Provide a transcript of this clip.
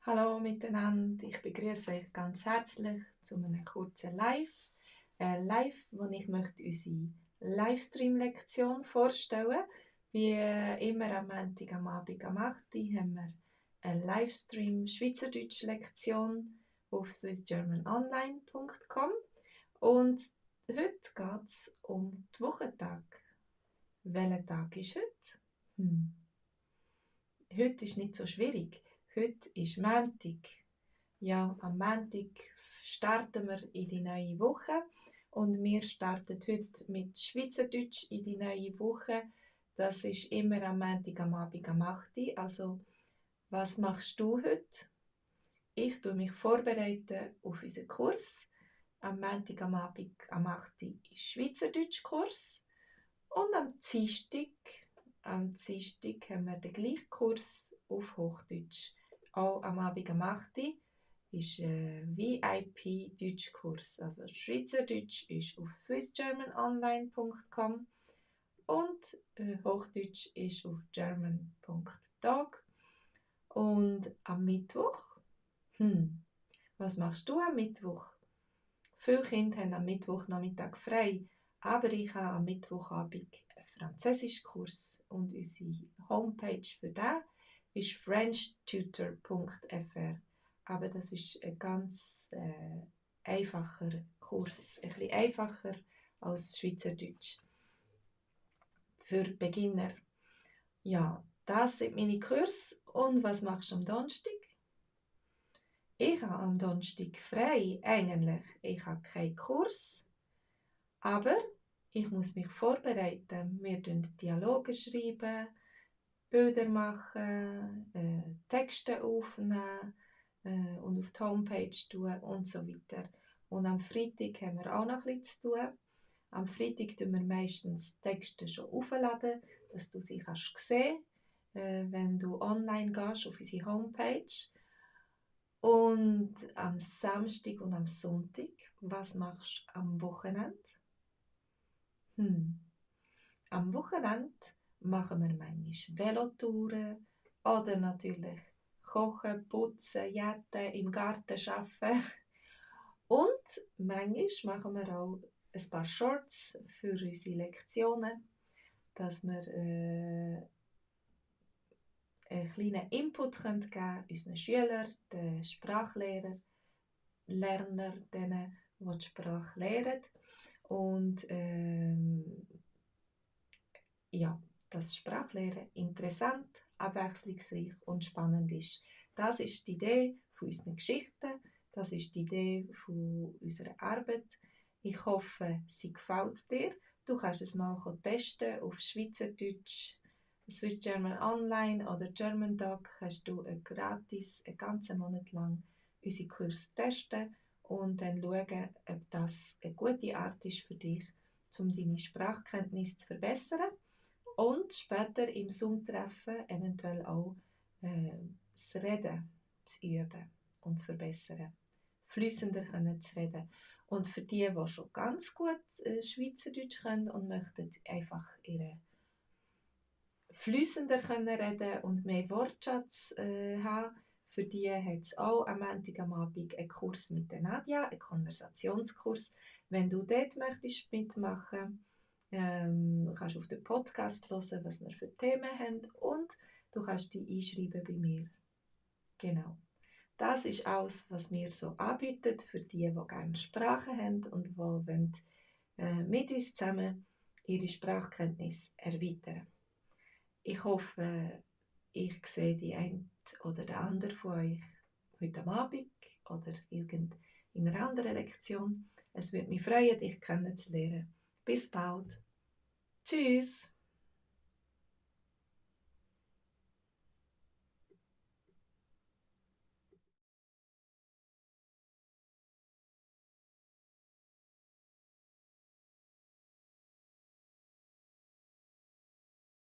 Hallo miteinander, ich begrüße euch ganz herzlich zu einem kurzen Live. Live, wo ich möchte unsere Livestream-Lektion vorstellen. Wie immer am Montag am Abend am 8 Uhr haben wir eine Livestream-Schweizerdeutsch-Lektion auf swissgermanonline.com. Und heute geht es um die Wochentag. Welcher Tag ist heute? Heute ist nicht so schwierig. Heute ist Montag. Ja, am Montag starten wir in die neue Woche und wir starten heute mit Schweizerdeutsch in die neue Woche. Das ist immer am Montag am Abend am 8 Uhr. Also, was machst du heute? Ich tue mich vorbereiten auf unseren Kurs. Am Montag am Abend am 8 Uhr ist Schweizerdeutsch-Kurs und am Dienstag haben wir den gleichen Kurs auf Hochdeutsch. Auch am Abend am 8 Uhr ist ein VIP-Deutschkurs. Also Schweizerdeutsch ist auf swissgermanonline.com und Hochdeutsch ist auf german.dog. Und am Mittwoch, was machst du am Mittwoch? Viele Kinder haben am Mittwochnachmittag frei, aber ich habe am Mittwochabend einen Französischkurs und unsere Homepage für den ist frenchtutor.fr. Aber das ist ein ganz einfacher Kurs, ein bisschen einfacher als Schweizerdeutsch. Für Beginner. Ja, das sind meine Kurse. Und was machst du am Donnerstag? Ich habe am Donnerstag frei, eigentlich. Ich habe keinen Kurs, aber ich muss mich vorbereiten. Wir schreiben Dialoge, Bilder machen, Texte aufnehmen und auf die Homepage tun und so weiter. Und am Freitag haben wir auch noch etwas zu tun. Am Freitag tun wir meistens Texte schon aufladen, dass du sie kannst sehen, wenn du online gehst auf unsere Homepage. Und am Samstag und am Sonntag, was machst du am Wochenende? Am Wochenende machen wir manchmal Velotouren oder natürlich kochen, putzen, jetten, im Garten arbeiten. Und manchmal machen wir auch ein paar Shorts für unsere Lektionen, dass wir einen kleinen Input geben können, unseren Schülern, den Sprachlehrern, denen die Sprache lernen. Und ja, dass Sprachlehren interessant, abwechslungsreich und spannend ist. Das ist die Idee von unseren Geschichten, das ist die Idee von unserer Arbeit. Ich hoffe, sie gefällt dir. Du kannst es mal testen auf Schweizerdeutsch, Swiss German Online oder German Doc. Kannst du gratis einen ganzen Monat lang unsere Kurs testen und dann schauen, ob das eine gute Art ist für dich, um deine Sprachkenntnis zu verbessern. Und später im Zoom-Treffen eventuell auch das Reden zu üben und zu verbessern. Flüssender zu reden. Und für die schon ganz gut Schweizerdeutsch können und möchten einfach ihre flüssender reden und mehr Wortschatz haben, für die hat es auch am Montag am Abend einen Kurs mit der Nadja, einen Konversationskurs. Wenn du dort möchtest mitmachen, kannst du auf den Podcast hören, was wir für Themen haben und du kannst dich einschreiben bei mir. Genau. Das ist alles, was wir so anbieten für die gerne Sprachen haben und die wollen, mit uns zusammen ihre Sprachkenntnis erweitern. Ich hoffe, ich sehe die eine oder der andere von euch heute am Abend oder in einer anderen Lektion. Es würde mich freuen, dich kennenzulernen. Bis bald. Tschüss.